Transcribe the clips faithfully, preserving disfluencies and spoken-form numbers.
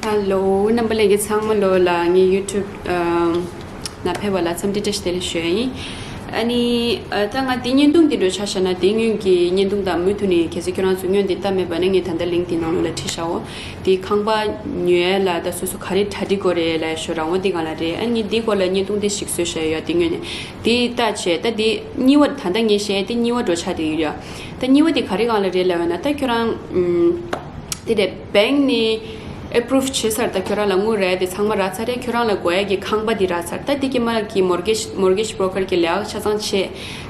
ཧེ་ལོ། རྣམ་པ་ལྷན་རྒྱས་ཚང་མ་ལོ་ལ་ངའི་YouTube ཨམ་ནང་ཕེབས་པ་ལ་འཚམས་འདྲི་བཀྲ་ཤིས་བདེ་ལེགས་ཞུ་ཡ་ཡིན། ཨ་ནི་ཨ་ད་ང་དེ་བརྙན་ཐུང་འདི་འགྲོ་ཆ་བཞག་ན་དེ་སྔོན་གྱི་བརྙན་ཐུང་དང་མུ་མཐུད་ནས་གལ་སྲིད་ཁྱོད་རང་ཚོ་སྔོན་འདི་ལྟ་མེད་པ་ན་ངས་ད་ལྟ་link་འདི་ནང་ལོགས་ལ་བྲིས་བཞག་འོ། དེ་ཁང་པ་ཉོ་ཡ་ལ་ད་སོ་སོ་ག་རེ་གྲ་སྒྲིག་དགོས་རེད་ལབ་ཞོར་རང་དབང་འདི་སྒང་ལ་རེད། ཨ་ནི་འདི་སྐོར་ལ་བརྙན་ཐུང་འདི་ཞིག་བཟོས་བཞག་ཡོད་དེ་སྔོན་ནས། དེ་ལྟ་བྱས་ད་དེ་གཉིས་པ་ད་ལྟ་ངས་བཤད་དེ་གཉིས་པ་འགྲོ་ཆགས་དེ་ཡོད་ཡ། ད་གཉིས་པ་དེ་ག་རེ་སྒང་ལ་རེད་ལབ་ཡོད་ན་ད་ཁྱོད་རང་ཨམ། དེ་རེད། bank་ནས་approve་བྱས་ཚར། ད་ཁྱོད་རང་ལ་དངུལ་རག་དེ་ཚང་མ་རག་ཚར་རེད། ཁྱོད་རང་ལ་དགོས་ཡ་གི་ཁང་པ་དེ་རག་ཚར། ད་དེ་གི་མ་གི་mortgage mortgage broker་གི་ལས་ཀ་ཆ་ཚང་བྱས།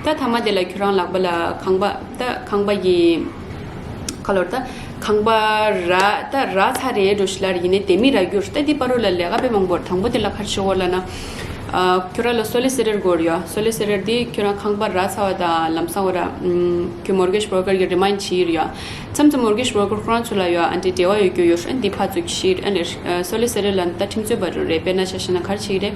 ད་མཐའ་མ་དེ་ལ་ཁྱོད་རང་ལག་པ་ལ་ཁང་པ་ད་ཁང་པ་གི་ཁ་ལོར་ད་ཁང་པ་རག་ད་རག་ཚར་རེད་འགྲོ་ཞིག་ལ་ཡིན་ནའི་དེ་མི་རག་རྒྱུར་ད་དེ་བར་དུ་ལ་ལས་ཀ་དཔེ་མང་པོ་རེད། དང་པོ་དེ་ལ་ག་རེ་བྱེད་དགོས་ལབ་ན། ཨ་ཁྱོད་རང་ལ་solicitor་དགོས་རེད་ཡ། solicitor་དེ་ཁྱོད་རང་ཁང་པ་རག་ཚར་བ་དང་ལམ་སང་བ་ར་ཁྱོད་mortgage broker་གི་remind་བྱེད་ཀྱི་རེད་ཡ། མཚམས་མཚམས་mortgage broker་ཁོ་རང་ཚོ་ལ་ཡོད་ཨ་འདྲའི་འབྲེལ་བ་ཡོད་རྒྱུ་ཡོད་ཨ་འདི་ཕར་ཚུར་ཤེས་ཨ་ནི་solicitor་ལ་ད་ཁྲིམས་རྩོད་པ་རུ་རེད། དཔེར་ན་ཆ་བཞག་ན་ག་རེ་བྱེད་ཀྱི་རེད།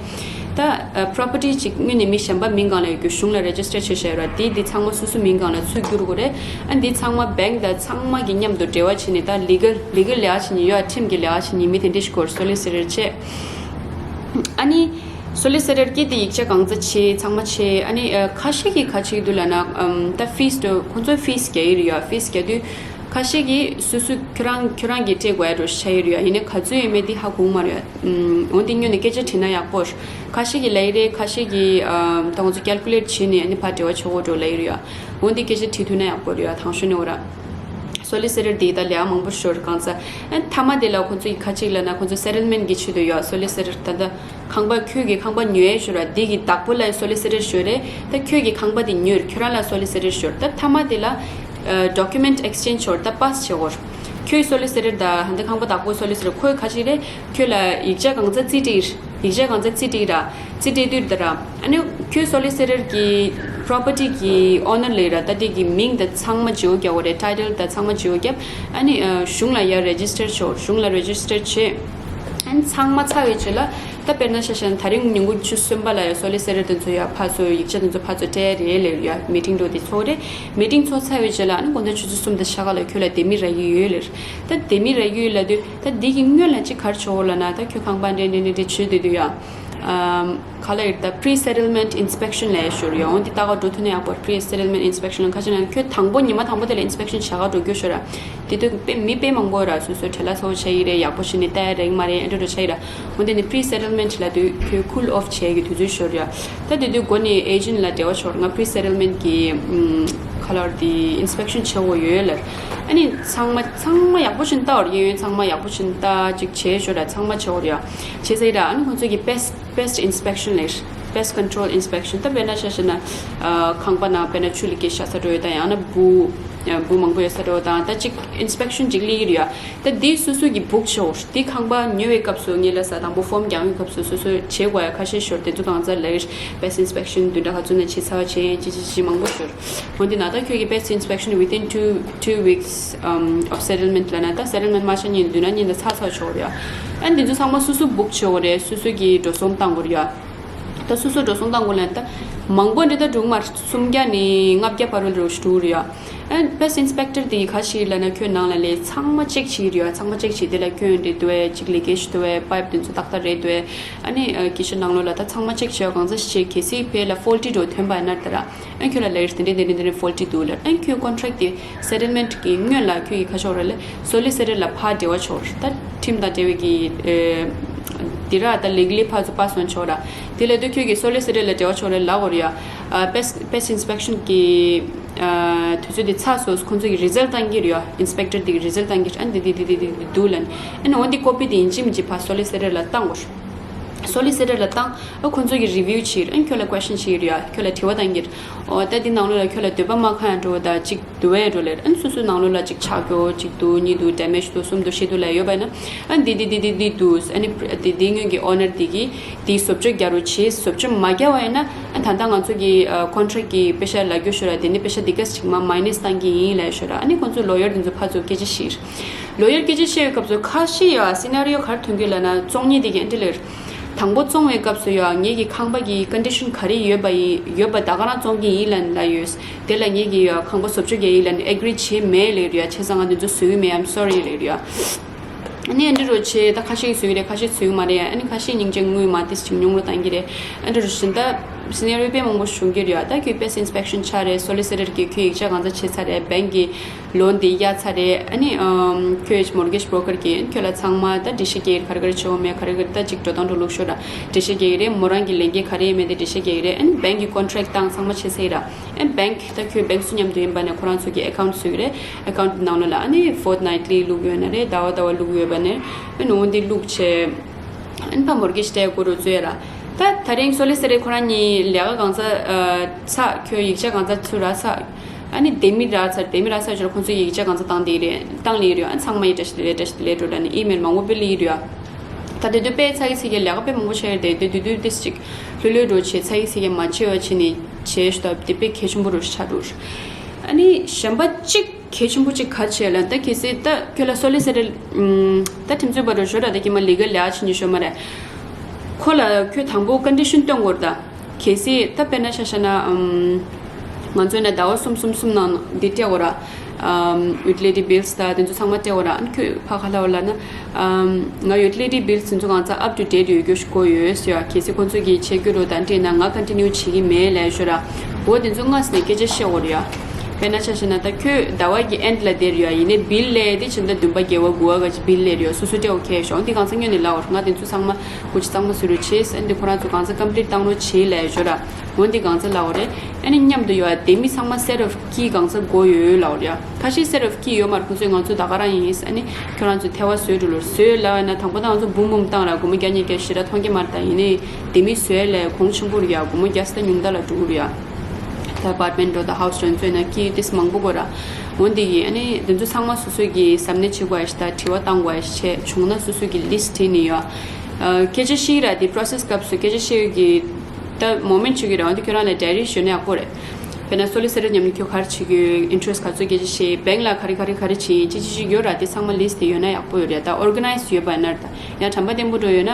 ད་property་གཅིག་དངོས་གནས་མི་གཞན་པ་མིང་སྒང་ལ་ཡོད་རྒྱུ་གཞུང་ལ་register་བྱས་བཞག་ཡོད་ར། དེ་དེ་ཚང་མ་སོ་སོ་མིང་སྒང་ལ་ཚུར་བསྒྱུར་དགོས་རེད། ཨ་འདི་ཚང་མ་bank་དང་ཚང་མ་གི་མཉམ་དུ་འབྲེལ་བ་བྱས་ནས་ད་legal legal་ལས་ཀ་བྱེད་མཁན་ཡོད་ཨ་ཁྲིམས་ཀྱི་ལས་ཀ་བྱེད་མཁན་མི་དེ་འདྲ་ཞིག་དགོས་རེད། solicitor་བྱས། ཨ་ནི་solicitor་གིས་དེ་ཡིག་ཆ་གང་ཚ་བྱས་ཚང་མ་བྱས། ཨ་ནི་ཨ་ཁ་ཤས་ཀྱིས་ག་བྱེད་ཀྱི་འདུག་ལབ་ན་ཨམ་ད་fees་དུ་ཁོང་ཚོས་fees་རྒྱག་གི་རེད་ཡ། fees་རྒྱག་དུས་ཁ་ཤས་ཀྱིས་སོ་སོ་ཁྱོད་རང་ཁྱོད་རང་གིས་སྤྲད་དགོས་ཡ་འགྲོ་ཤ་ཡི་རེད་ཡ། ཡིན་ནའི་ག་ཚོད་ཡོད་མེད་དེ་ཧ་གོ་གི་མ་རེད་ཡ། ཨམ་འོན་ཏེ་སྔོན་ནས་སྐད་ཆ་དྲིས་ན་ཡག་པོ་རེད། ཁ་ཤས་ཀྱིས་ལབ་ཡི་རེད། ཁ་ཤས་ཀྱིས་ཨམ་ད་ཁོང་ཚོ་calculate་བྱས་ནས་ཨ་ནི་ཕར་འབྲེལ་བ་བྱེད་དགོས་འགྲོ་ལབ་ཡི་རེད་ཡ། འོན་ཏེ་སྐད་ཆ་དྲིས་ཐུབ་ན་ཡག་པོ་རེད་ཡ། དང་ཤོས་ནས་འོ་ར། solicitor་དེ་ད་ལས་མང་པོ་ཤོར་གང་ཚ། ཨ་མཐའ་མ་དེ་ལ་ཁོ་ཚོ་ཡི་ཁ་ཅིག་ལ་ན་ཁོ་ཚོ་settlement་གི་ཆེད་དུ་ཡོད། solicitor་ད་ལྟ་ཁང་པ་ཁྱོད་ཀྱི་ཁང་པ་ཉོས་ཤོར་བ་དེ་གི་བདག་པོ་ལ་solicitor་ཤོར་རེད། ད་ཁྱོད་ཀྱི་ཁང་པ་དེ་ཉོས་ཁྱོད་རང་ལ་solicitor་ཤོར། ད་མཐའ་མ་དེ་ལ་ཨ་document exchange་ཤོར་ད་pass་བྱེད་དགོས། ཁྱོད་solicitor་ད་ཧན་ད་ཁང་པ་བདག་པོ་solicitor་ཁོས་ཁ་ཅིག་རེད། ཁྱོད་ལ་ཡིག་ཆ་གང་ཚ་རྩིས་སྤྲད། ཡིག་ཆ་གང་ཚ་རྩིས་སྤྲད་ར། རྩིས་སྤྲད་དུས་ད་ར། ཨ་ནི་ཁྱོད་solicitor་གི་property་གི་owner་ལས་ར་ད་དེ་གི་མིང་ད་ཚང་མ་བརྗེ་པོ་རྒྱག་དགོས་རེད། title་ད་ཚང་མ་བརྗེ་པོ་རྒྱབ། ཨ་ནི་ཨ་གཞུང་ལ་ཡར་register་བྱོས། གཞུང་ལ་register་བྱས། ཨ་ནི་ཚང་མ་ཚར་བའི་རྗེས་ལ་ད་དཔེར་ན་ཆ་བཞག་ན་ད་རིང་ཉིན་གུང་ཆུ་ཚོད་གསུམ་པ་ལ་ཡ་solicitor་དེ་ཚོ་ཡ་ཕར་ཚུར་ཡིག་ཆ་དེ་ཚོ་ཕར་ཚུར་སྤྲད་རེད་ལས་ཡ་meeting་འགྲོ་དེ་ཚོགས་རེད། meeting་ཚོགས་ཚར་བའི་རྗེས་ལ་ཨ་ནི་དགོང་དག་ཆུ་ཚོད་གསུམ་དང་ཕྱེད་ཀ་ལ་ཁྱོད་ལ་དེ་མི་རག་གི་ཡོད་ལས། ད་དེ་མི་རག་གི་ཡོད་ལབ་དུས་ད་དེ་གི་སྔོན་ལ་ཅིག་ག་རེ་བྱེད་དགོས་ལབ་ན་ད་ཁྱོད་ཁང་པ་འདྲ་འདྲ་འདྲ་འདྲ་བྱེད་སྡོད་དུས་ཡ། ཨམ། ག་ལ་ཡོད་ད་pre settlement inspection་ལས་ཤོར་ཡོང་འདི་ལྟ་ག་འགྲོ་ཐུབ་ན་ཡག་པོ་pre settlement inspection་ལ་ཁ་ཅིག་ན་ཁྱོད་དང་པོ་ཉི་མ་དང་པོ་དེ་ལ་inspection་བྱ་ག་འགྲོ་རྒྱུ་ཤོར་ར། དེ་དུས་དཔེ་མི་དཔེ་མང་པོ་ར་སོ་སོའི་བྲེལ་བ་ཚ་པོ་བྱ་ཡི་རེད། ཡག་པོ་བྱས་ནས་ལྟ་ཡ་རེད་མ་རེད་ཨེ་འགྲོ་འགྲོ་བྱ་ཡི་ར། འོན་ཏེ་ནི་pre settlement་ལ་དུས་ཁྱོད་cool off་བྱས་ཡི་དུས་ཚོད་ཤོར་ཡ། ད་དེ་དུས་འགོ་ནས་agent་ལ་འབྲེལ་བ་ཤོར་ང་pre settlement་གི་ཨམ། ག་ལ་བར་དེ་inspection་བྱེད་དགོས་ཡོད་ལར། ཨ་ནི་ཚང་མ་ཚང་མ་ཡག་པོ་བྱས་ནས་ལྟ་བར་གཡས་གཡོན་ཚང་མ་ཡག་པོ་བྱས་ནས་ལྟ་ཅིག་བྱས་ཤོར་ར་ཚང་མ་བྱེད་དགོས་ཡ། བྱས་ཚར་ཡི་ར་ཨ་ནི་ཁོང་ཚོ་གི་pest pest inspection་ལས། pest control inspection་ད་དཔེར་ན་ཆ་བཞག་ན་ཨ་ཁང་པ་ནང་དཔེར་ན་ཆུ་ལི་ཀེ་ཤ་ས་འགྲོ་ཡོད་ད་ཡང་ན་འབུ་ཨ་འབུ་མང་པོ་ཡོད་ས་འགྲོ་དང་ད་ཅིག་inspection་ཅིག་སླེབས་ཀྱི་རེད་ཡ། ད་འདི་སོ་སོ་གི་book་བྱེད་དགོས་འདི་ཁང་པ་ཉོ་བའི་སྐབས་སུ་ངེད་ལ་ས་དང་པོ་form་རྒྱག་ཡོང་སྐབས་སུ་སོ་སོ་བྱེད་དགོས་ཡ་ཁ་ཤས་ཤོར་དེ་ཚོ་གང་ཚ་ལ་pest inspection་བདུན་ཕྲག་ག་ཚོད་ནས་བྱེད་ཚར་བ་བྱས་ཅི་ཅི་ཅི་མང་པོ་ཤོར། འོན་ཏེ་ན་ད་ཁྱོད་ཀྱི་pest inspection་within two two weeks um, of settlement་ལ་ན་ད་settlement་མ་ཆགས་ཉིན་བདུན་ན་ཉིན་ད་ཚར་ཚར་ཆོག་རེད་ཡ། ཨ་འདི་ཚོ་ཚང་མ་སོ་སོ་book་བྱེད་དགོས་རེད། སོ་སོ་གི་འགྲོ་སོང་བཏང་དགོས་རེད་ཡ། ད་སོ་སོ་འགྲོ་སོང་བཏང་དགོས་ལ་ད་མང་པོ་འདི་ད་འགྲོ་གི་མ་རེད། སུམ་བརྒྱ་ནས་ལྔ་བརྒྱ་བར་རུ་འགྲོ་གི་རེད་ཡ། ཨ་pest inspector་དེ་ག་ཞིག་ལ་ན་ཁྱོད་ནང་ལ་ལས་ཚང་མ་check་བྱེད་ཀྱི་རེད་ཡ། ཚང་མ་check་བྱེད་དེ་ལ་ཁྱོད་འདི་འདུག་ཨེ་ཅིག་ལི་ཀེ་ཤ་འདུག་ཨེ་pipe་དེ་ཚོ་ཏག་ཏག་རེད་འདུག་ཨེ། ཨ་ནི་ཨ་ཀི་ཆེན་ནང་ལོགས་ལ་ད་ཚང་མ་ཅེག་བྱེད་གང་ཚ་ཞིག་བྱེད་གལ་སྲིད་བོད་ལ་faulty་འགྲོ་ཐོན་པ་ན་ད་ར་ཨ་ཁྱོད་ལ་ལས་དེ་འདྲ་དེ་འདྲ་དེ་འདྲ་faulty་འདུག་ལ་ཨ་ཁྱོད་contract་དེ་settlement་གི་སྔོན་ལ་ཁྱོད་ཀྱི་ཁ་ཕྱོགས་ར་ལས་solicitor་ལ་ཕར་འབྲེལ་བ་ཆོག་ད་ཁྲིམས་དང་འབྲེལ་བའི་གི་ཨེ་དེ་ར་ད་legally་ཕར་ཚུར་ཕར་སོང་ཆོག་ར་དེ་ལས་དུ་ཁྱོད་ཀྱི་solicitor་ལ་འབྲེལ་བ་ཆོག་ར་ལ་གོ་ར་ཡ་ཨ་pest pest inspection་གི་ཨ་དུས་ཚོད་དེ་ཚར་སོང་ཁོང་ཚོ་གི་result་བཏང་གི་ར་ཡ་inspector་དེ་གི་result་བཏང་གི་ཨ་འདི་འདི་འདི་འདི་འདི་འདུག་ལ་ཨ་ནི་འོ་འདི་copy་དེ་ཡིན་གཅིག་མིན་གཅིག་ཕར་solicitor་ལ་བཏང་གོ། solicitor་ལ་བཏང་། ཨ་ཁོ་ཚོ་གིས་review་བྱེད། ཨ་ཁྱོད་ལ་question་བྱེད་ཀྱི་རེད་ཡ། ཁྱོད་ལ་དྲི་བ་བཏང་གི་རེད། ཨོ་ད་འདི་ནང་ལོགས་ལ་ཁྱོད་ལ་འདོད་པ་མ་ཁེངས་འགྲོ་བ་དང་གཅིག་འདུག་པས་འགྲོ་ལེར། ཨ་སོ་སོའི་ནང་ལོགས་ལ་གཅིག་ཆག་རྒྱུ་གཅིག་འདུག་གཉིས་འདུག damage་འདུག་གསུམ་འདུག་བཞི་འདུག་ལབ་ཡོད་པ་ན། ཨ་འདི་འདི་འདི་འདི་འདི་འདུག་ཨ་ནི་འདི་འདི་སྔོན་གྱི་owner་འདི་གིས་འདི་བཟོ་བཅོས་རྒྱག་རོགས་བྱེད། བཟོ་བཅོས་མ་རྒྱག་པ་ཡིན་ན་ཨ་ད་ལྟ་ང་ཚོ་གི་ཨ་contract་གི་པེ་ཤ་ལབ་རྒྱུ་ཤོད་ར། དེ་ནི་པེ་ཤ་འདི་ག་ཅིག་མ་minus་བཏང་གི་ཡིན་ལབ་ཤོད་ར། ཨ་ནི་ཁོང་ཚོ་lawyer་འདི་ཚོ་ཕར་ཚུར་སྐད་ཆ་བཤད། lawyer་སྐད་ཆ་བཤད་པའི་སྐབས་སུ་ཁ་ཤས་ཡོད་scenario་ག་རེ་ཐོན་གི་ལབ་ན་བཙོང་མཁན་དེ་གིས་ཨ་འདྲ་ལབ། དང་པོ་བཙོང་བའི་སྐབས་སུ་ཡང་ངེད་ཀྱི་ཁང་པ་གི་condition་ག་རེ་ཡོད་པ་ཡིན་ཡོད་པ་ད་ག་རང་བཙོང་གི་ཡིན་ལབ་ལབ་ཡོད། དེ་ལ་ངེད་ཀྱིས་ཡང་ཁང་པ་བཟོ་བཅོས་རྒྱག་ཡིན་ལབ་ནས་agree་བྱས་མེད་ལབ་ཡོད་ཡ། བྱས་ཙང་ང་འདི་ཚོ་བཟོ་གི་མེད། I'm sorry་ལབ་ཡོད་ཡ། ཨ་ནི་ཨ་འདྲ་རོ་ཆེ་ད་ཁ་ཤས་བཟོས་ཀྱི་རེད། ཁ་ཤས་བཟོས་ཀྱི་མ་རེད། ཨ་ནི་ཁ་ཤས་སྙིང་རྗེ་དངུལ་མ་ཏིས་ཅིག་ཉུང་རུ་བཏང་གི་རེད། ཨ་འདྲ་རོ་བཞིན་ད་སི་ནེ་རི་ཡོ་དཔེ་མང་པོ་བྱུང་གི་རེད་ཡ། ད་ཁྱོད་པེ་སི་ཨིན་སི་པེག་ཤན་ཆགས་རེད། སོ་ལི་སི་ཊར་གྱིས་ཁྱོད་ཡིག་ཆ་གང་ཚ་བྱས་ཚར་རེད། བེང་གི་ལོན་དེ་གཡར་ཚར་རེད། ཨ་ནི་ཨམ་ཁྱོད་མོར་གེཇ་བྷོ་རོ་ཀར་གྱིས་ཁྱོད་ལ་ཚང་མ་ད་འགྲེལ་བཤད་རྒྱག་གི་རེད། ག་རེ་ག་རེ་བྱེད་དགོས་མེད། ག་རེ་ག་རེ་ད་ཅིག་འགྲོ་སྟངས་འགྲོ་ལུགས་ཤོར་ར་འགྲེལ་བཤད་རྒྱག་གི་རེད། མོ་རང་གི་ལས་འགན་ག་རེ་ཡིན་མེད་དེ་འགྲེལ་བཤད་རྒྱག་གི་རེད། ཨ་ནི་བེང་གི་ཀོན་ཊེག་བཏང་ཚང་མ་བྱས་ཚར་ཡིན་ར། ཨ་ནི་བེང་ད་ཁྱོད་བེང་སུ་མཉམ་དུ་ཡིན་པ་ནས་ཁོ་རང་ཚོ་གི་ཨེ་ཁའུན་ཊི་བཟོས་ཀྱི་རེད། ཨེ་ཁའུན་ཊི་ནང་ལོགས་ལ་ཨ་ནི་ཕོར་ཊི་ནའི་ཊི་ལི་བླུགས་ཡོད་ན་རེད། ཟླ་བ་ཟླ་བ་བླུགས་ཡོད་པ་ནས་ཨ་ནི་འོ་འདི་བླུགས་བྱས། ཨ་ནི་ཕ་མོར་གེཇ་སྤྲད་དགོས་རུ་བཟོས་ར། ད་ད་རིང་སོ་ལི་སི་ཊར་ཁོ་རང་གཉིས་ལས་ཀ་གང་ཚ་ཨ་ཚ་ཁྱོད་ཡིག་ཆ་གང་ཚ་ཚུར་ར་ཚ། ཨ་ནི་ལྡེ་མིག་རག་ཚར། ལྡེ་མིག་རག་ཚར་ཞོར་ཁོང་ཚོས་ཡིག་ཆ་གང་ཚ་བཏང་དེ་རེད། བཏང་ལེ་རེད། ཨ་ཚང་མ་ཡི་བཀྲ་ཤིས་བདེ་ལེགས། བཀྲ་ཤིས་བདེ་ལེགས་འགྲོ་ལ་ནི་ཨི་མེལ་མང་པོ་སྤེལ་ལེ་རེད། ད་དེ་དུས་དཔེ་ཚ་གི་ཚིག་གི་ལས་ཀ་དཔེ་མང་པོ་བྱས་རེད། དེ་དུས་དུས་ཏིས་ཅིག་ལྷོད་ལྷོད་འགྲོ་བྱས་ཚ་གི་ཚིག་གི་མ་བྱས་བ་བྱས་ནས་བྱས་ཤོ་ད་དེ་དཔེ་གལ་ཆེན་པོ་རུ་ཆགས་འགྲོ། ཨ་ནི་གཞན་པ་གཅིག་གལ་ཆེན་པོ་གཅིག་ག་བྱས་ལ་ད་གལ་སྲིད་ད་ཁྱོད་ལ་སོ་ལི་སི་ཊར་ད་ཁྲིམས་རྩོད་པ་རུ་ཞོ་ར་ད་ཀྱི་མ་ལི་གལ་ལས་ཀ་བྱེད་ཉི་ཤོ་མ་རེད། ཁོ་ལ་ཁྱོད་དང་པོ་ཀོན་ཌི་ཤན་སྟོན་དགོས་རེད་ད། གལ་སྲིད་ད་དཔེར་ན་ཆ་བཞག་ན་ཨམ། ང་ཚོ་ནས་ཟླ་བ་གསུམ་གསུམ་གསུམ་ནང་འདི་སྤྲད་དགོས་ར། ཨམ། ཡུ་ཊི་ལི་ཊི་བིལ་སི་དང་དེ་ཚོ་ཚང་མ་སྤྲད་དགོས་ར། ཨ་ནི་ཁྱོད་ཕ་ག་ལ་བ་ལ་ན། ཨམ། ང་ཡུ་ཊི་ལི་ཊི་བིལ་སི་དེ་ཚོ་གང་ཚ་ཨབ་ཊུ་ཌེ་ཊི་ཡོད་རྒྱུ་ཞིག་དགོས་ཡོད་ཟེར་ཡ། གལ་སྲིད་ཁོང་ཚོ་གིས་བྱེད་རྒྱུ་རུ་དང་སྤྲད་ན་ང་ཀོན་ཊི་ནིའུ་བྱེད་ཀྱི་མེད་ལབ་ཞོར་ར། འོ་དེ་ཚོ་སྔ་ས་ནས་སྐད་ཆ་བཤད་དགོས་རེད་ཡ། དཔེར་ན་ཆ་བཞག་ན་ད་ཁྱོད་ཟླ་བ་གི་ཨེན་ཌི་ལ་བསྡད་རེད་ཡ། ཡིན་ནའི་བིལ་སླེབས་དེ་བྱས་ན་ད་བདུན་པ་བརྒྱད་པ་དགུ་པ་ག་ཅིག་བིལ་སླེབས་རེད་ཡ། སོ་སོ་སྤྲད་དགོས་ཁེལ་ཞོག་འདི་གང་ཚ་སྔོན་ནས་ལབ་དགོས་རེད། ང་དེ་ཚོ་ཚང་མ་ཀུ་ཅི་གཙང་མ་བཟོ་རུ་བྱེད་ཟེར། འདི་ཁོ་རང་ཚོ་གང་ཚ་ཀམ་པི་ལིཊ་བཏང་རོགས་བྱེད་ལབ་ཞོར་ར། འོ་འདི་གང་ཚ་ལབ་དགོས་རེད། ཨ་ནི་མཉམ་དུ་ཡོད་ལྡེ་མིག་ཚང་མ་སེ་ཊི་ཨོཕ་ཀི་གང་ཚ་དགོས་ཡོད་ལབ་དགོས་རེད་ཡ། ཁ་ཤས་སེ་ཊི་ཨོཕ་ཀི་ཡོད་མ་རེད། ཁོ་ཚོས་ང་ཚོ་ད་ག་རང་ཡིན། ཨ་ནི་ཁྱོད་རང་ཚོ་ཐལ་བ་བཟོས་འགྲོ་ལོ་བཟོས་ལབ་ཡ་ན་དང་པོ་ད་ང་ཚོ་འབུམ་འབུམ་བཏང་ར་སྒོར་མོ་བརྒྱ་ཉིས་བརྒྱ་ཞེ་དྲག་མཐོང་གི་མ་རེད། ད་ཡིན་ནའི་ལྡེ་མིག་བཟོས་ལས་གོང་ཆེན་པོ་རེད་ཡ། སྒོར་མོ་བརྒྱ་ས་ད་ཉུང་མཐའ་ལ་འགྲོ་གི་རེད་ཡ། ད་ཨ་པར་ཊི་མེན་ཊི་འགྲོ་ད་ཧའུ་སི་རེན་ཊི་བཟོས་ན་ཀི་ཏིས་མང་པོ་དགོས་ར། འོ་འདི་གི་ཨ་ནི་དེ་ཚོ་ཚང་མ་སོ་སོ་གི་གཟབ་ནན་བྱེད་དགོས་ཡ་ཞིག་ད་དྲི་བ་བཏང་དགོས་ཡ་ཞིག་བྱས་བྱུང་ན་སོ་སོ་གི་ལིས་ཊི་བྲིས་ནས་ཡོད། ཨ། སྐད་ཆ་བཤད་ར་དེ་པོ་རོ་སེ་སི་སྐབས་སུ་སྐད་ཆ་བཤད་ཡོད་གི། ད་མོ་མེན་ཊི་བྱེད་ཀྱི་རེད། འོ་འདི་ཁྱོད་རང་ལ་ཌའི་རི་ཞུ་ན་ཡག་པོ་རེད། དཔེར་ན་སོ་ལི་སི་ཊར་མཉམ་དུ་ཁྱོད་ག་རེ་བྱེད་ཀྱི་ཡོད། ཨིན་ཊི་རེ་སི་ག་ཚོད་སྐད་ཆ་བཤད། བེང་ལ་ག་རེ་ག་རེ་ག་རེ་བྱེད་ཡིན་ཅི་ཅི་ཅི་ཡོད་ར། དེ་ཚང་མ་ལིས་ཊི་དེ་ཡོད་ན་ཡག་པོ་ཡོད་རེད། ད་ཨོར་ག་ནའི་ཛི་ཡོད་པ་ན་ར། ད་ཡང་དྲན་པ་བརྟན་པོ་འགྲོ་ཡོད་ན་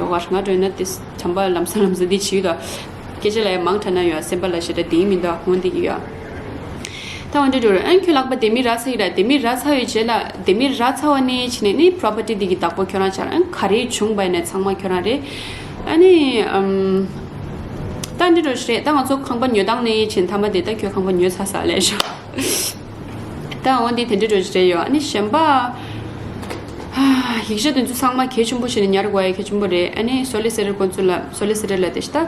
ལོགས་ཀ་ང་འགྲོ་ཡོད་ན་དེ་དྲན་པ་ལམ་སང་ལམ་སང་དེ་བྱེད་ཡོད་ད། སྐད་ཆ་ལ་ཡང་མང་དྲགས་ན་ཡོད་སེམས་པ་ལ་ཞེ་དྲག་དེ་མི་འདུག་འོ་འདི་གི་ཡོད། ད་འོ་འདི་འགྲོ་ར། ཨ་ཁྱོད་ལག་པ་ལྡེ་མིག་རག་ཚར་གི་ར། ལྡེ་མིག་རག་ཚར་བའི་རྗེས་ལ་ལྡེ་མིག་རག་ཚར་བ་ནས་བྱས་ནས་ནི་པོ་རོ་པར་ཊི་འདི་གི་བདག་པོ་ཁྱོད་རང་ཆགས་ར། ཨ་ག་རེ་བྱུང་བ་ཡིན་ན་ཚང་མ་ཁྱོད་རང་རེད། ཨ་ནི་ཨམ། ད་འདི་འགྲོ་ཞིག་རེད། ད་ང་ཚོ་ཁང་པ་ཉོ་སྟངས་ནས་བྱས་ནས་མཐའ་མ་དེ་ད་ཁྱོད་ཁང་པ་ཉོས་ཚར་ས་ལས་ཤོག་ད་འོ་འདི་དེ་འདྲ་འགྲོ་ཞིག་རེད་ཡོད། ཨ་ནི་གཞན་པ། ཡིག་ཆ་དེ་ཚོ་ཚང་མ་གལ་ཆེན་པོ་བྱས་ནས་ཉར་དགོས་ཡ་གལ་ཆེན་པོ་རེད། ཨ་ནི་སོ་ལི་སི་ཊར་ཁོང་ཚོ་ལ་སོ་ལི་སི་ཊར་ལ་དེ་ཤ་ད།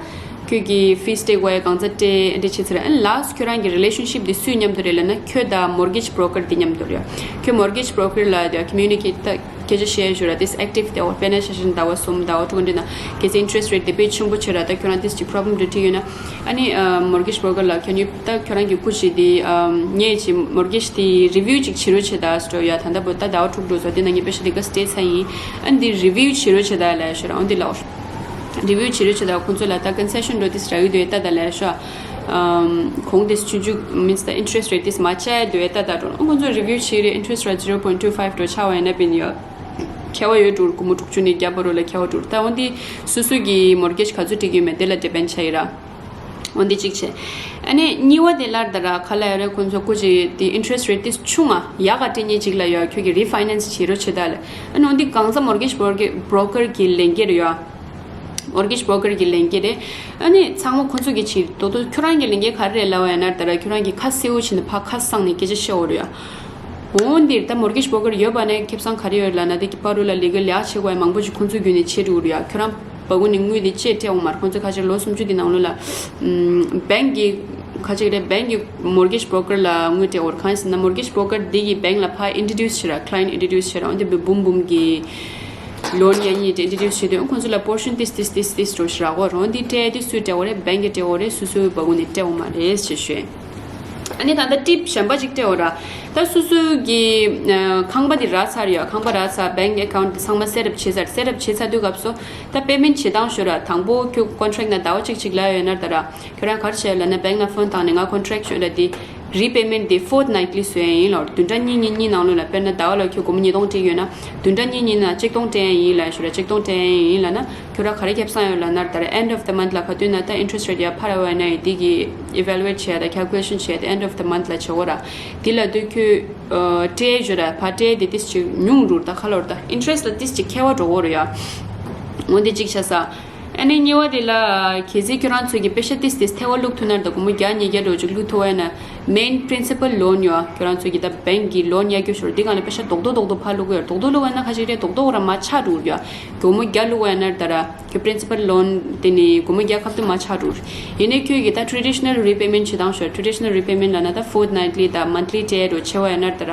ཁྱོད་ཀྱི་ཕིས་སྤྲད་དགོས་ཡ་གང་ཚ་སྤྲད་འདྲ་བྱེད་ཚར། ཨ་ནི་ལཱ་སི་ཊི་ཁྱོད་རང་གི་རི་ལེ་ཤན་ཤིབ་དེ་སུའི་མཉམ་དུ་རེད་ལབ་ན་ཁྱོད་དང་མོར་གེཇ་བྷོ་རོ་ཀར་དེ་མཉམ་དུ་རེད། ཁྱོད་མོར་གེཇ་བྷོ་རོ་ཀར་ལ་དེ་ཀོ་མུ་ནི་ཀེཊ་ད་སྐད་ཆ་བཤད་ཞོར་ར་དེ་ཨེག་ཊིབ་དེ་འོ་དཔེར་ན་ཆ་བཞག་ན་ཟླ་བ་གསུམ་ཟླ་བ་དྲུག་འདྲ་ན་གལ་སྲིད་ཨིན་ཊི་རེ་སི་ཊི་རེ་ཊི་དེ་དཔེ་ཆེན་པོ་བྱས་ར། ད་ཁྱོད་རང་དེ་ཅིག་པོ་རོ་བྷི་ལེམ་འདྲ་འཕྲད་ཡོད་ན། ཨ་ནི་ཨ་མོར་གེཇ་བྷོ་རོ་ཀར་ལ་ཁྱོད་ཉིད་ད་ཁྱོད་རང་གི་སྐུ་མཁྱེན་དེ་ཨ་ངས་ཅིག་མོར་གེཇ་དེ་རི་བིའུ་ཅིག་བྱེད་རོགས་བྱེད་ད་ཟེར་ཡ། ད་ལྟ་བུ་ད་ཟླ་བ་དྲུག་འགྲོ་སོང་། དེ་ནང་ངས་པེ་ཤ་དེ་ག་སྤྲད་ཚར་ཡིན། ཨ་ནི་དེ་རི་བིའུ་བྱེད་རོགས་བྱེད་ད་ལབ་ཞོར་འོ་འདི་ལབ། རི་བིའུ་བྱེད་རོགས་བྱེད་ད་ཁོང་ཚོ་ལ་ད་ཀོན་སེ་ཤན་འགྲོ་དེ་རག་གི་འདུག་ད་ད་ལབ་ཞོར། ཨམ་གོང་དེ་ཆུང་ཆུང་མིན་སི་ད་ཨིན་ཊི་རེ་སི་ཊི་རེ་ཊི་དེ་མ་ཆག་འདུག་ད་ད་འགྲོ། ཁོང་ཚོ་རི་བིའུ་བྱེད་རེད། ཨིན་ཊི་རེ་སི་ཊི་རེ་ཊི་ཛི་རོ་པོ་ཡིན་ཊི་ཊུ་ཕའིབ་འགྲོ་ཆག་པ་ཡིན་ན་པིན་ཡོད། ཁེ་བ་ཡོད་འགྲོ། སྒོར་མོ་དྲུག་ཅུ་ནས་བརྒྱ་བར་ལ་ཁེ་བ་འགྲོ། ད་འོ་འདི་སོ་སོ་གི་མོར་གེཇ་ག་ཚོད་སྤྲད་ཀྱི་ཡོད་མེད་དེ་ལ་ཌི་པེན་ཌི་ཆགས་ཡིན་ར། འོ་འདི་གཅིག་བྱས། ཨ་ནི་གཉིས་པ་དེ་ལར་ད་ར་ག་ལ་ཡོད་རེད། ཁོང་ཚོ་སྐུ་མཁྱེན་དེ་ཨིན་ཊི་རེ་སི་ཊི་རེ་ཊི་དེ་ཆུང་ང་ཡག་ག་སྤྲད་མཁན་ཅིག་ལ་ཡོད། ཁྱོད་ཀྱིས་རི་ཕའི་ནན་སི་བྱེད་རོགས་བྱེད་ད་ལ། ཨ་ནི་འོ་འདི་གང་ཚ་མོར་གེཇ་བྷོ་རོ་ཀར་གི་ལས་འགན་རེད་ཡོད། མོར་གེཇ་བྷོ་རོ་ཀར་གི་ལས་འགན་རེད། ཨ་ནི་ཚང་མ་ཁོང་ཚོ་གི་ཕྱིར་ཏོག་ཏོག་ཁྱོད་རང་གི་ལས་འགན་ག་རེ་རེད་ལབ་པ་ཡིན་ན་ད་ར་ཁྱོད་རང་གི་ཁ་གསལ་པོ་བྱས་ནས་ཕར་ཁ་གསང་ནས་སྐད་ཆ་བཤད་འོ་རེད་ཡ། འོ་འདིར་ད་མོར་གེཇ་བྷོ་རོ་ཀར་ཡོད་པ་ནས་ཁེ་བཟང་ག་རེ་ཡོད་ལབ་ན་དེ་གི་ཕ་རུ་ལ་ལས་ཀ་ལས་བྱེད་དགོས་ཡ་མང་པོ་ཅིག་ཁོང་ཚོ་བརྒྱུད་ནས་བྱེད་འགྲོ་གི་རེད་ཡ། ཁྱོད་རང་བ་གུ་ནས་དངུལ་དེ་ཅེ་སྤྲད་འོང་མ་རེད། ཁོང་ཚོ་ཁ་ཤས་ལོ་སུམ་ཅུ་དེ་ནང་ལོགས་ལ་ཨམ་བེང་གི་ཁ་ཅིག་རེད། བེང་གི་མོར་གེཇ་བྷོ་རོ་ཀར་ལ་དངུལ་སྤྲད་འོ་རེད། གང་ཡིན་ཟེར་ན་མོར་གེཇ་བྷོ་རོ་ཀར་དེ་གི་བེང་ལ་ཕར་ཨིན་ཊྲོ་ཌིའུ་སི་བྱེད་ར། ཁ་ལ་ཡན་ཊི་ཨིན་ཊྲོ་ཌིའུ་སི་བྱེད་ར། འོ་དེ་འབུམ་འབུམ་གི་ལོན་ཡ་གཉིས་དེ་ཨིན་ཊྲོ་ཌིའུ་སི་བྱེད་དུས་ཁོང་ཚོ་ལ་པོར་ཤན་ཏིས་ཏིས་ཏིས་ཏིས་འགྲོ་ཞིག་རག་གོ་རོང་དེ་སྤྲད་དུས་སུས་སྤྲད་འོ་རེད། བེང་གི་སྤྲད་འོ་རེད། སོ་སོའི་བ་གུ་ནས་སྤྲད་འོ་མ་རེད་ཞེས་ཞུས། ཨ་ནི་ད་ལྟ་ཊིབ་གཞན་པ་ཅིག་སྤྲད་འོ་ར། ད་སོ་སོའི་གི་ཨ་ཁང་པ་དེ་རག་ཚར་ཡོད། ཁང་པ་རག་ཚར། བེང་ཨེ་ཁའུན་ཊི་དེ་ཚང་མ་སེ་ཊབ་བྱས་ཚར། སེ་ཊབ་བྱས་ཚར་དུས་སྐབས་སུ་ད་པེ་མེན་ཊི་བྱེད་སྟངས་ཞུ་ར། དང་པོ་ཁྱོད་ཀོན་ཊེག་ནང་ཟླ་བ་གཅིག་ཅིག་ལ་ཡོད་ན་ད་ར་ཁྱོད་རང་ག་རེ་བྱས་ལབ་ན་བེང་ལ་ཕོན་བཏང་ནས་ང་ཀོན་ཊེག་ཞུ་ར་དེ། repayment དེ་fortnightly བཟོ་ཡ་ཡིན་ལབ། བདུན་ཕྲག་གཉིས་གཉིས་གཉིས་ནང་ལོགས་ལ། དཔེར་ན་ཟླ་བ་ལ་ཁྱོད་སྒོར་མོ་ཉིས་སྟོང་སྤྲད་ཡོད་ན། བདུན་ཕྲག་གཉིས་གཉིས་ནང་གཅིག་སྟོང་སྤྲད་ཡ་ཡིན་ལབ་ཞུ་ར། གཅིག་སྟོང་སྤྲད་ཡ་ཡིན་ལབ་ན། ཁྱོད་རང་ག་རེ་ཁེ་བཟང་ཡོད་ལབ་ན། ད་end of the month ལ་ག་དུས་ན་ད་interest rate ཡར་འཕར་བ་ན་ཡི་དེ་གི་evaluate བྱས་ད་calculation བྱས་ད་end of the month ལ་བྱེད་དགོས་ར། དེ་ལ་དུས་ཁྱོད་ཨ་སྤྲད་ཞུ་ར། ཕར་སྤྲད་དེ་ཏིས་ཅིག་ཉུང་འགྲོ་ར། ད་ག་ལབ་ར། ད་interest ལ་ཏིས་ཅིག་ཁེ་བ་འགྲོ་གི་རེད་ཡ། འོ་འདི་གཅིག་བྱས་ས། ཨ་ནི་གཉིས་པ་དེ་ལ་གལ་སྲིད་ཁྱོད་རང་ཚོ་གི་པེ་ཤ་ཏིས་ཏིས་ཐེ་བ་བླུག་ཐུབ་ན་ར། ད་སྒོར་མོ་བརྒྱ་ཉིས་བརྒྱ་འགྲོ་ཅིག་བླུག་ཐུབ་པ་ཡིན་ན། main principal loan ཡོད། ཁྱོད་རང་ཚོ་གི་ད་bank གི་loan གཡར་རྒྱུ་ཞུ་ར། འདི་སྒང་ལ་པེ་ཤ་རྡོག་རྡོག་རྡོག་རྡོག་ཕར་བླུག་གི་ཡོད། རྡོག་རྡོག་བླུག་པ་ན་ཁ་ཤས་རེད། རྡོག་རྡོག་ར་མར་ཆག་འགྲོ་གི་ཡོད། སྒོར་མོ་བརྒྱ་བླུག་པ་ཡིན་ན་ར། ད་ར་ཁྱོད་principal loan དེ་ནི་སྒོར་མོ་བརྒྱ་ཁ་ཐུག་མར་ཆག་འགྲོ། ཡིན་ནའི་ཁྱོད་ཀྱི་ད་traditional repayment བྱེད་སྟངས་ཞུ་ར། traditional repayment ལབ་ན་ད་fortnightly ད་monthly སྤྲད་འགྲོ་ཆེ་བ་ཡིན་ན་ར། ད་ར་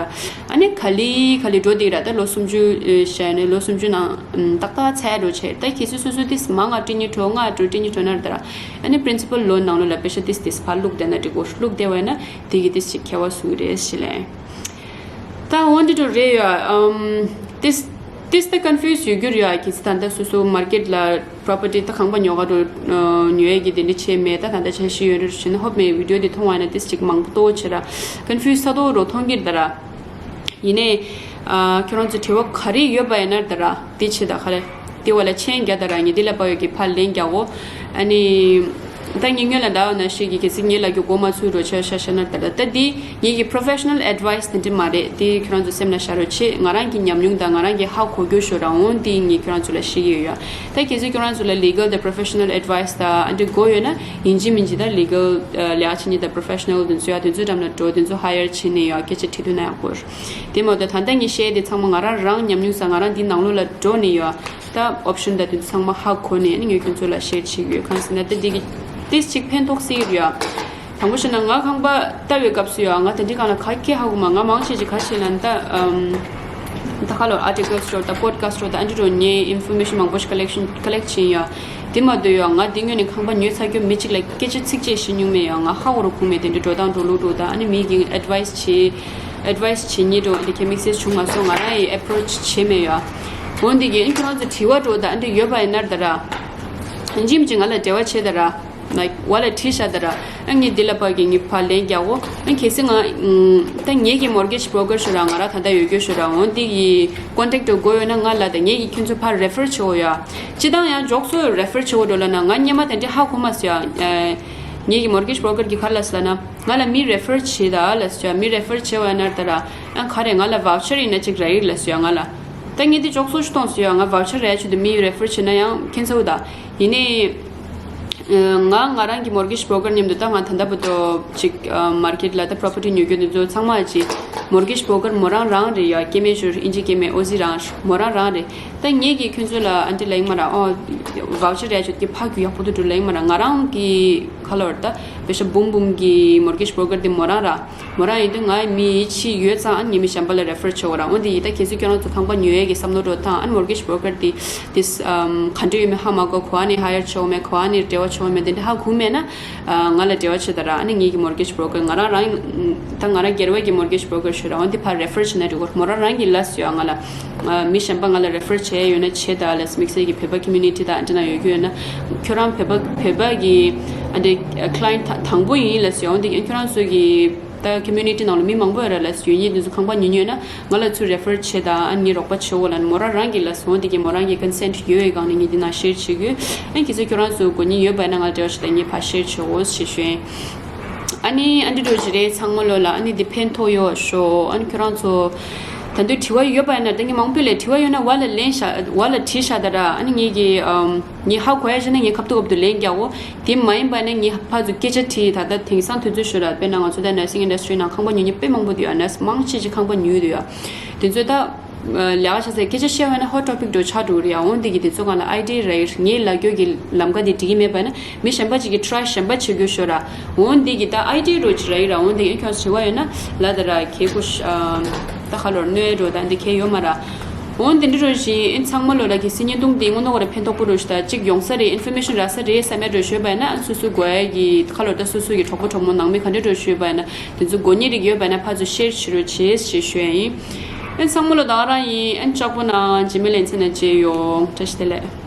ཨ་ནི་ག་ལེ་ག་ལེ་འགྲོ་འདུག་ར། ད་ལོ་སུམ་ཅུ་ཨེ་བྱས་ནས་ལོ་སུམ་ཅུ་ནང་ཨམ་ཏག་ཏག་ཚར་འགྲོ་བྱས། ད་གལ་སྲིད་སོ་སོ་ཏིས་མང་ང་སྤྲད་སྙིང་བྲོ། ང་འགྲོ་སྤྲད་སྙིང་བྲོ་ན་ར། ད་ར་ཨ་ནི་principal loan ནང་ལོགས་ལ་པེ་ཤ་ཏིས་ཏིས་ཕར་བླུག་བསྡད་ན་འགྲིག་གོ། བླུག་བསྡད་པ་ཡིན་ན་དེ་གི་ཏིས་ཅིག་ཁེ་བ་བཟོ་གི་རེད་ཞེས་ལབ། ད་འོ་འདི་འདྲ་རེད་ཡ། ཨམ་ཏིས་ཏིས་ད་confuse ཡོད་རྒྱུ་རེད་ཡ། གལ་སྲིད་ད་ལྟ་སོ་སོ་market ལ་property ད་ཁང་པ་ཉོ་ག་འགྲོ་ཉོ་ཡས་ཀྱི་དེ་འདྲ་བྱས་མེད། ད་ད་ལྟ་འཆར་གཞི་ཡོད་རེད་ཞུ་ན། ཧོབ་མེད་video འདི་མཐོང་བ་ཡིན་ན་ཏིས་ཅིག་མང་པོ་ཏོ་བྱེད་ར། confuse ས་ཏོ་རོ་མཐོང་གི་རེད་ད་ར། ཡིན་ནའི་ཨ་ཁྱོད་རང་ཚོ་དྲི་བ་ག་རེ་ཡོད་པ་ཡིན་ན་ད་ར་དེ་བྱེད་ད། ག་རེ་དེ་བ་ལ་མཆན་རྒྱག་ད་ར། ངས་འདི་ལ་དཔག་ཡོད་ཀྱི་ཕར་ལན་རྒྱག་གོ། ཨ་ནི་ད་ངས་སྔོན་ལ་ད་འོ་ན་ཤེས་ཀྱི། གལ་སྲིད་ངས་ལབ་རྒྱུ་གོ་མ་ཚོད་འགྲོ་ཆ་ཤ་ཤ་ན་ད་ར། ད་འདི་ངེད་ཀྱི་professional advice དེ་འདྲ་མ་རེད། དེ་ཁྱོད་རང་ཚོ་སེམས་ལ་བཞག་རོགས་བྱེད། ང་རང་གི་ཉམས་མྱོང་དང་ང་རང་གི་ཧ་གོ་རྒྱུ་ཞུ་ར། འོ་འདི་ངས་ཁྱོད་རང་ཚོ་ལ་བཤད་ཀྱི་ཡོད་ཡ། ད་གལ་སྲིད་ཁྱོད་རང་ཚོ་ལ་legal དང་professional advice དང་ཨ་འདྲ་དགོས་ཡོད་ན། ཡིན་གཅིག་མིན་གཅིག་ད་legal ལས་ཀ་བྱེད་མཁན་དང་professional དེ་ཚོ་ཡ། དེ་ཚོའི་འགྲམ་ལ་འགྲོ། དེ་ཚོ་hire བྱས་ནས་ཡ་སྐད་ཆ་དྲིས་ཐུབ་ན་ཡག་པོ་རེད། དེ་མ་གཏོགས་ད་ལྟ་ངས་བཤད་དེ་ཚང་མ་ང་རང་རང་ཉམས་མྱོང་ཙང་ང་རང་འདི་ནང་ལོགས་ལ་འགྲོ་ནས་ཡ། ད་option དང་དེ་ཚོ་ཚང་མ་ཧ་གོ་ནས་ཨ་ནི་ངས་ཁྱོད་ཚོ་ལ་share བྱེད་ཀྱི་ཡོད། གང་ཟེར་ན་ད་འདི་གི་ཏིས་ཅིག་ཕན་ཐོགས་སྲིད་ཀྱི་རེད་ཡ། དང་པོ་བྱས་ན་ང་ཁང་པ་ལྟ་བའི་སྐབས་སུ་ཡ། ང་དེ་འདྲའི་སྒང་ལ་ག་གེ་ཧ་གོ་མ། ང་མང་ཆེ་ཅིག་ག་རེ་བྱས་ན་ད་ཨམ་ད་ག་ལབ་ར། articles འགྲོ་ད་podcast འགྲོ་ད་ཨ་འདྲ་འགྲོ་ངས་information མང་པོ་ཞིག་collection collect བྱས་ཡ། དེ་མ་གཏོགས་ཡ་ང་འདི་སྔོན་ནས་ཁང་པ་ཉོས་ཚར་རྒྱུ་མི་གཅིག་ལ་སྐད་ཆ་ཚིག་གཅིག་བཤད་མྱོང་མེད་ཡ། ང་ཧ་གོ་རུ་ཁུངས་མེད། དེ་འདྲ་འགྲོ་སྟངས་འགྲོ་ལུགས་འགྲོ་ད་ཨ་ནི་མི་གི་advice བྱེད་advice བྱེད་མཁན་འགྲོ་དེ་ག་message བྱུང་མ་སོང་། ང་རང་ཡི་approach བྱས་མེད་ཡ། འོ་འདི་གི་ཨ་ཁྱོད་རང་ཚོ་དྲི་བ་འགྲོ་ད་ཨ་འདྲ་ཡོད་པ་ཡིན་ན་ད་ར། ཡིན་གཅིག་མིན་གཅིག་ང་ལ་འབྲེལ་བ་བྱེད་ད་ར། like ཝ་ལ་བྲིས་བཞག་ད་ར། ཨ་ངས་འདི་ལ་ཕར་གི་ངས་ཕར་ལན་རྒྱག་གོ། ཨ་གལ་སྲིད་ང་ད་ངེད་ཀྱི་mortgage broker ཞུ་ར། ང་ར་ད་ལྟ་ཡོད་རྒྱུ་ཞུ་ར། འོ་འདི་གི་contact དགོས་ཡོད་ན་ང་ལ་ད་ངེད་ཀྱི་ཁྱོད་ཚོ་ཕར་refer བྱེད་འོ་ཡ། སྤྱི་བཏང་ཡང་འཇོག་སུ་refer བྱེད་འོ་འགྲོ་ལ་ན་ང་སྔོན་མ་དེ་འདྲ་ཧ་གོ་མ་སོང་ཡ། ངེད་ཀྱི་mortgage broker གི་ག་རེ་ལབ་སོང་ལབ་ན། ང་ལ་མི་refer བྱེད་ད་ལབ་སོང་ཡ། མི་refer བྱེད་འོ་ཡ་ན་ད་ར། ཨ་ག་རེ་ང་ལ་voucher ཡིན་ན་ཅིག་རག་གི་ལབ་སོང་ཡ་ང་ལ། ད་ངས་འདི་འཇོག་སུ་ཞུ་གཏོང་སོང་ཡ། ང་voucher རག་ཆེད་དུ་མི་refer བྱེད་ན་ཡང་ཁྱད་མཚར་པོ་ད། ཡིན་ནའི། ང་ང་རང་གི་mortgage broker མཉམ་དུ་ད་ང་ད་ལྟ་བར་དུ་ཅིག་ཨ་market ལ་ད་property ཉོ་རྒྱུ་དེ་ཚོ་ཚང་མ་ཅིག་mortgage broker མོ་རང་རང་རེད་ཡ། སྐྱེ་དམན་ཞུ་ཨིན་ཇི་སྐྱེ་དམན་ཨོ་ཟི་རང་མོ་རང་རང་རེད། ད་ངེད་ཀྱིས་ཁྱོད་ཚོ་ལ་ཨ་འདྲ་ལབ་ཡིན་མ་ར། ཨོ་voucher རག་ཆོད་ཀྱི་ཕ་གི་ཡག་པོ་འདུག་འགྲོ་ལབ་ཡིན་མ་ར། ང་རང་གི་ཁ་ལོར་ད་པེ་ཤ་འབུམ་འབུམ་གི་mortgage broker དེ་མོ་རང་ར། མོ་རང་ཡིན་དུས་ང་མི་ཡིད་ཆེས་ཡོད་ཙང་ཨ་ངས་མི་གཞན་པ་ལ་refer བྱེད་དགོས་ར། འོན་ཏེ་ཡིན་ད་གལ་སྲིད་ཁྱོད་རང་ཚོ་ཁང་པ་ཉོ་ཡས་ཀྱི་བསམ་བློ་འགྲོ་ཐང་ཨ་ནི་mortgage broker དེ་དེ་ག་འདྲ་ཡོད་མེད་ཧ་མ་གོ། ག་བ་ནས་hire བྱེད་དགོས་མེད། ག་བ་ནས་འབྲེལ་བ་བྱེད་དགོས་མེད། དེ་འདྲ་ཧ་གོ་མེད་ན་ང་ལ་འབྲེལ་བ་བྱེད་ད་ར། ཨ་ནི་ངེད་ཀྱི་mortgage broker ང་རང་རང་ད་ང་རང་སྒེར་བ་གི་mortgage broker ཞུ་ར། འོན་ཏེ་ཕར་refer བྱེད་ན་འགྲིག་གོ། མོ་རང་རང་གིས་ལབ་སོང་ཡ་ང་ལ། མི་གཞན་པ་ང་ལ་refer བྱས་ཡོད་ན་བྱེད་ད་ལབ། དམིགས་བསལ་གྱི་བོད་པ་community དང་ཨ་འདྲ་ན་ཡོད་རྒྱུ་ཡོད་ན། ཁྱོད་རང་བོད་པ་བོད་པ་གི་ཨ་འདྲ་client ད་དང་པོ་ཡིན་ལབ་སོང་ཡ། འོན་ཏེ་ཁྱོད་རང་ཚོ་གི་ད་community ནང་ལ་མི་མང་པོ་ཡོད་ར་ལབ་སོང་། ཡོད་མཁན་དེ་ཚོ་ཁང་པ་ཉོ་ཉོས་ན་ང་ལ་ཚུར་refer བྱེད་ད། ཨ་ངས་རོགས་པ་བྱེད་འོ་ལབ་ནས་མོ་རང་རང་གིས་ལབ་སོང་། འོན་ཏེ་གི་མོ་རང་གི་consent ཡོད་པའི་སྒང་ནས་ངས་འདི་ན་share བྱེད་དགོས། ཨ་གལ་སྲིད་ཁྱོད་རང་ཚོ་དགོས་མཁན་ཡོད་པ་ཡིན་ན་ང་ལ་འབྲེལ་བ་བྱེད་ད། ངས་ཕར་share བྱེད་འོ་ཞེས་ཞུ་ཡིན། ཨ་ནི་ཨ་འདི་འགྲོ་ཞིག་རེད། ཚང་མ་ལོ་ལ་ཨ་ནི་འདི་ཕན་ཐོགས་ཡོད་ཤོག་ཨ་ནི་ཁྱོད་རང་ཚོ་ད་དུང་དྲི་བ་ཡོད་པ་ཡིན་ན། ད་ངས་མང་པོ་ལས་དྲི་བ་ཡོད་ན་ཝ་ལ་ལན་བཞག་ཝ་ལ་བྲིས་བཞག་ད་ར། ཨ་ནི་ངེད་ཀྱི་ཨམ་ངས་ཧ་གོ་ཡ་བྱས་ན་ངས་ཁ་ཐུག་ཁ་ཐུག་ལན་རྒྱག་གོ། དེ་མ་ཡིན་པ་ནི་ངས་ཕར་ཚུར་སྐད་ཆ་དྲིས། ད་ལྟ་དེང་སང་དུས་ཚོད་ཤོད་ར། དཔེར་ན་ང་ཚོ་ད་nursing industry ནང་ཁང་པ་ཉོ་མཁན་དཔེ་མང་པོ་འདུག་ཡ། nurse མང་ཆེ་ཆེ་ཁང་པ་ཉོས་འདུག་ཡ། དེ་ཚོས་ད་ལས་ཀ་བྱ་སའི་སྐད་ཆ་བཤད་པ་ན་hot topic འགྲོ་ཆགས་འགྲོ་གི་རེད་ཡ། འོན་ཏེ་གི་དེ་ཚོ་སྒང་ལ་idea རག་གི་རེད། ངའི་ལབ་རྒྱུ་གི་ལམ་ཀ་དེ་འགྲིག་གི་མེད་པ་ན་མི་གཞན་པ་ཅིག་གིས་try གཞན་པ་བྱེད་རྒྱུ་ཤོད་ར། འོན་ཏེ་གི་ད་idea འགྲོ་ཅིག་རག་གི་ར། འོན་ཏེ་གི་ཁྱོད་དྲི་བ་ཡོད་ན་ལབ་ད་ར། ཁྱེད་ཀོ་ཤ་ད་ཁ་ལོར་གནོད་འགྲོ་ད་འདི་ཁྱེད་ཡོད་མ་ར། འོན་ཏེ་འདི་འགྲོ་བཞིན་ཨེ་ཚང་མ་ལོ་ལ་གི་སི་ཉིན་ཏུང་དེ་དངོས་གནས་ཁོ་ར་ཕན་ཐོགས་པོ་རུ་ཤི་ད་ཅིག་ཡོང་ས་རེད། information རག་ས་རེད་བསམ་ཡ་འགྲོ་ཞུས་པ་ཡིན་ན། ཨ་སོ་སོའི་དགོས་ཡ་གི་ཁ་ལོར་ད་སོ་སོ་གི་གྲོགས་པོ་གྲོགས་མོ་ནང་མི་ག་འདྲ་འགྲོ་ཞུས་པ་ཡིན་ན། དེ་ཚོ་དགོས་ངེས་རིགས་ཡོད་པ་ན་ཕར་ཚུར་share བྱེད་རོགས་བྱེད་ཞེས་ཞུ་ཡ་ཡིན། ཨེ་ཚང་མ་ལོ་ད་ག་རང་ཡིན། ཨེ་ལྕགས་པོ་ནང་རྗེས་མའི་ལེ་ཚན་ནང་མཇལ་ཡོང་། བཀྲ་ཤིས་བདེ་ལེགས།